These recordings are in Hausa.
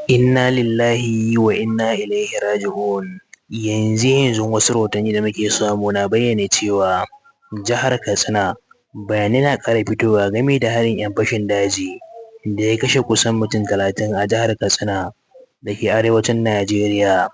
Inna lillahi wa inna ilaihi raji'un. Yanzu yanzun wasu rahotanni da muke samu na bayyana cewa jihar Katsina, bayanai na ƙara fitowa game da harin 'yan fashin daji da ya kashe kusan mutum 30 a jihar Katsina da ke arewacin Najeriya,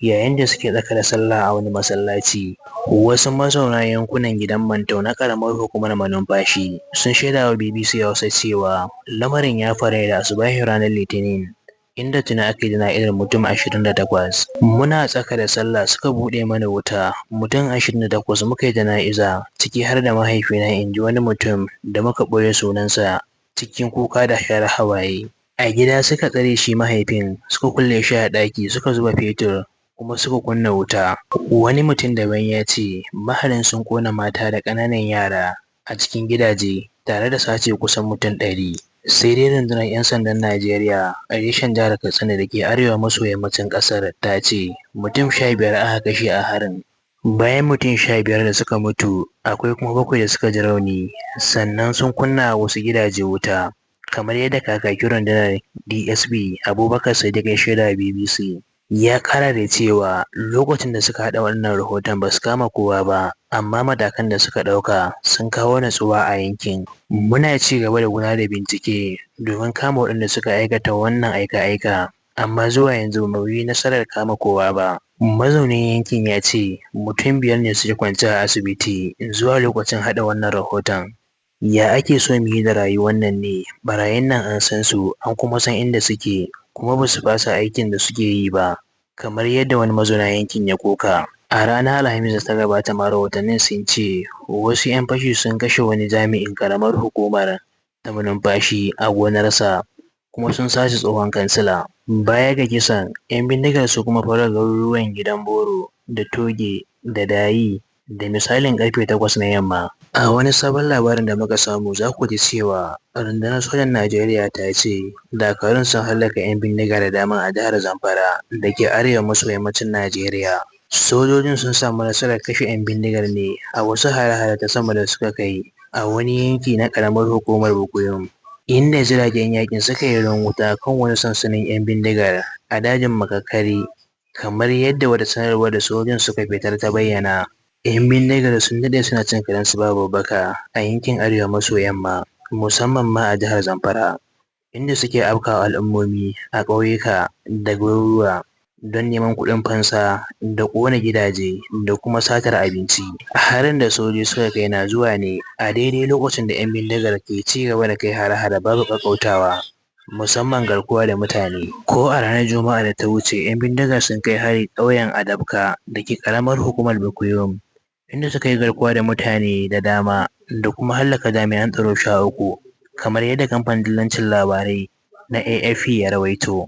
yayin da suke tsaka da sallah a wani masallaci. Wasu mazauna yankunan Gidan Mantau na ƙaramar hukumar Malumfashi sun shaidawa BBC Hausa cewa lamarin ya faru ne da asubahin ranar Litinin, inda tuni aka yi jana'izar mutum 28. "Muna tsaka da sallah suka buɗe mana wuta, mutum 28 muka yi jana'iza, ciki har da mahaifina," in ji wani mutum da muka ɓoye sunansa, cikin kuka da share hawaye. "A gida suka tsare shi mahaifin, suka kulle shi a ɗaki suka zuba fetur kuma suka kunna wuta." Wani mutum daban ya ce maharan sun ƙona mata da ƙananan yara a cikin gidaje tare da sace kusan mutum 100. Sai dai Rundunar 'Yan Sandan Najeriya reshen Jihar Katsina da ke arewa maso yammacin ƙasar ta ce mutum 15 aka kashe a harin. Bayan mutum 15 da suka mutu, akwai kuma bakwai da suka ji rauni, sannan sun kunna wa wasu gidaje wuta, kamar yadda kakakin rundunar DSP Abubakar Sadiq ya shaidawa BBC. Ya ƙara da cewa lokacin da suka haɗa wannan rahoton ba su kama kowa ba, amma matakan da suka ɗauka sun kawo natsuwa a yankin. "Muna ci gaba da gudanar da bincike domin kama waɗanda suka aikata wannan aika-aika, amma zuwa yanzu ba mu yi nasarar kama kowa ba." Mazaunin yankin ya ce mutum biyar ne suke kwance a asibiti zuwa lokacin haɗa wannan rahoton. "Ya ake so mu yi da rayuwar nan ne, ɓarayin nan an san su an kuma san inda suke kuma ba su fasa aikin da suke yi ba," kamar yadda wani mazauna yankin ya koka. A ranar Alhamis da ta gabata ma rahotannin sun ce wasu 'yan fashi sun kashe wani jami'in ƙaramar hukumar ta Malumfashi a gonarsa kuma sun sace tsohon kansila. Baya ga kisan, 'yan bindigar sun kuma farwa garuruwan Gidan Boro da Toge da Dayi da misalin ƙarfe 8 na yamma. A wani sabon labarin da muka samu, za ku ji cewa rundunar sojan Najeriya ta ce dakarun sun hallaka 'yan bindiga da dama a jihar Zamfara da ke arewa maso yammacin Najeriya. Sojojin sun samu nasarar kashe 'yan bindigar ne a wasu hare-hare ta sama da suka kai a wani yanki na ƙaramar hukumar Bukuyum, inda jiragen yaƙin suka yi ruwan wuta kan wani sansanin 'yan bindigar a dajin Makakkari, kamar yadda wata sanarwa da sojojin suka fitar ta bayyana. 'Yan bindigar sun daɗe suna cin karensu babu babbaka a yankin arewa maso yamma, musamman ma a jihar Zamfara, inda suke afkawa al'ummomi a ƙauyuka da garuruwa don neman kuɗin fansa da ƙona gidaje da kuma satar abinci. Harin da sojoji suka kai na zuwa ne a daidai lokacin da 'yan bindigar ke ci gaba da kai hare-hare babu ƙaƙƙautawa, musamman garkuwa da mutane. Ko a ranar Juma'a da ta wuce, 'yan bindigar sun kai hari ƙauyen Adabka da ke ƙaramar hukumar Bukuyum, inda suka yi garkuwa da mutane da dama da kuma hallaka jami'an tsaro 13, kamar yadda kamfanin dillancin labarai na AFP ya rawaito.